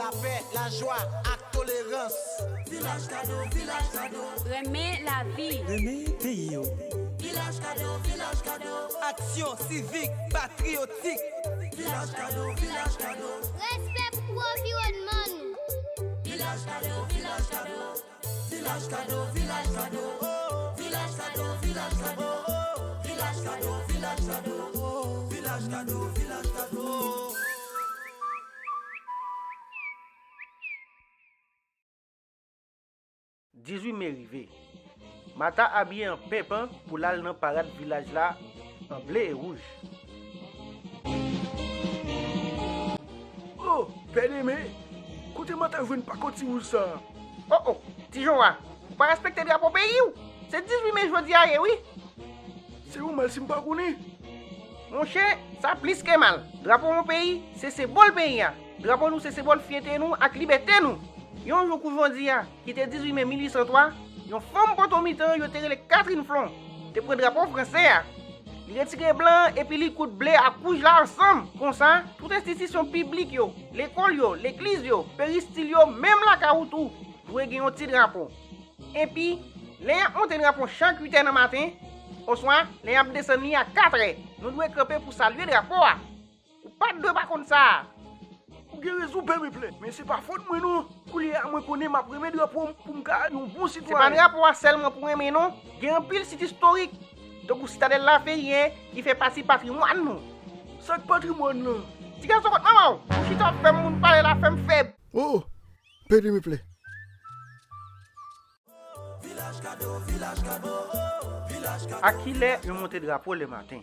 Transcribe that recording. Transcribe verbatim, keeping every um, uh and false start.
Lapè, lajwa ak tolerans. Vilaj Kado, Vilaj Kado. Renmen lavi. Renmen peyi w. Vilaj Kado, Vilaj Kado. Aksyon sivik, patriyotik. Vilaj Kado, Vilaj Kado. Respè pou anviwònman nou. Vilaj Kado, Vilaj Kado. Vilaj Kado, Vilaj Kado. Vilaj Kado, Vilaj Kado. Vilaj Kado, Vilaj Kado. Vilaj Kado, Vilaj Kado. Dizuit me rive. Mata abiye an penpan pou l al nan parad vilaj la an ble e wouj. Oh, Pè Deme, kote Mata jwenn pako ti wouj sa a? Oh, oh, Ti Jowa, ou pa respekte drapo peyi w? Se dizuit me jodi a ye, wi. Se yon mal si m pa konnen. Monchè, sa plis ke mal. Drapo yon peyi, se senbòl peyi a. Drapo nou se senbòl fyète nou ak libète nou. Yon jou kou jodi a, ki te dizuit me mil uit san twa, yon fanm potomitan yo te rele Catherine Flon te pran drapo fransè a. Li retire blan an epi li koud ble ak wouj la ansanm. Konsa, tout enstitisyon piblik yo, lekòl yo, legliz yo, peristil yo, menm lakay ou tou, dwe gen yon ti drapo. Epi, lè y ap monte drapo chak uit è nan maten, oswa lè y ap desann li a kat è, nou dwe kanpe pou salye drapo a. Ou pa t dwe pa konn sa a. Ou gen rezon, Pè Meplè, men se pa fòt mwen non. Koulye a mwen konnen m ap renmen drapo m pou m ka yon bon sitwayen. Se pa drapo a sèlman pou renmen non. Gen anpil sit istorik, tankou Sitadèl Laferyè, ki fè pati patrimwàn nou. Sa k patrimwàn lan? Ti gason kot manman w, ou chita w ap fè m moun pale la fè m fèb. Oh, Pè Meplè. A kilè yo monte drapo lè maten?